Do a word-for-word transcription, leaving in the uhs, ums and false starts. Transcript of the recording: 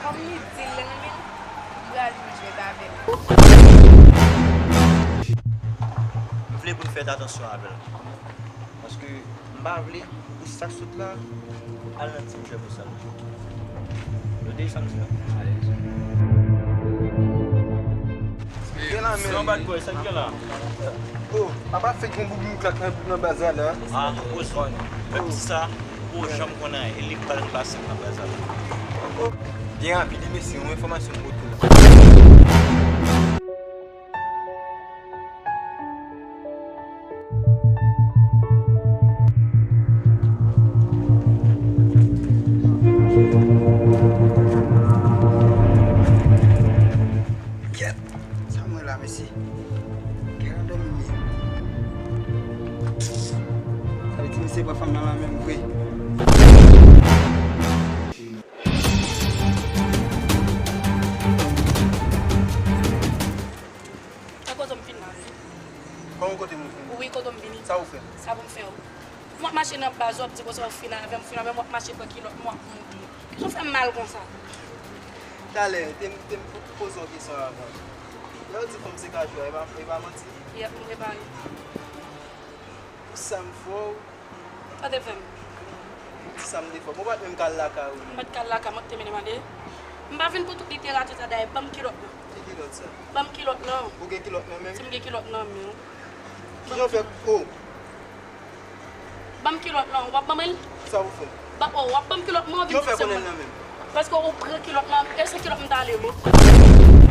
Kòm li di l renmen m, m pral vin jwèt avè l. M vle pou n fè atansyon avè l. Paske m pa vle pou sa k sot la al nan ti jwèt pou sa. Yo te sa m di la. Gen la men. Gran bad boy, sa k gen la? Oh, apa fèk yon boubou klak nan, nan baz la la. Ah, ozon. Pèp sa, ou janm konn anyen. E li k ba l pase nan baz la. Byen rapid, wi, mesye, yon enfòmasyon m pote la. Kèt, sa mwen la, mesye. Kèt, an dòmi, men. Sa vle di, mesye, pran fanm nan la menm vre. Nan kote m vin la. Kòman kote m vin? Wi, kote m vini. Sa ou fè? Sa pou m fè w. M ap mache nan baz, w ap di konsa w fin avè m, fin avè m, w ap mache pran kilòt mwen, w ap moute. Kisa w fè m mal konsa? Talè, te m, te m po-, poze w kesyon avan. Lè yo di fanm se kajou a, e pa, e pa manti? Yèp, m repare. Pou sa m fè w, Sa te fè m? Di sa m te fè. Bon, ou pa t menm kal lakay ou. M pa t kal lakay mwen, te mennen mande. M pa vin pou tout literati sa, dayè, ban m kilòt lan. Ki kilòt sa? Ban m kilòt lan. Ou gen kilòt nan men? Si m gen kilòt nan men. Kijan w fè? Oh! Ban m kilòt lan, w ap ban mwen l? Sa ou fè? Ba, oh, w ap ban m kilòt mwen, vin fè konnen l nan men. Paske ou pran kilòt lan, e se kilòt m ta ale, wi.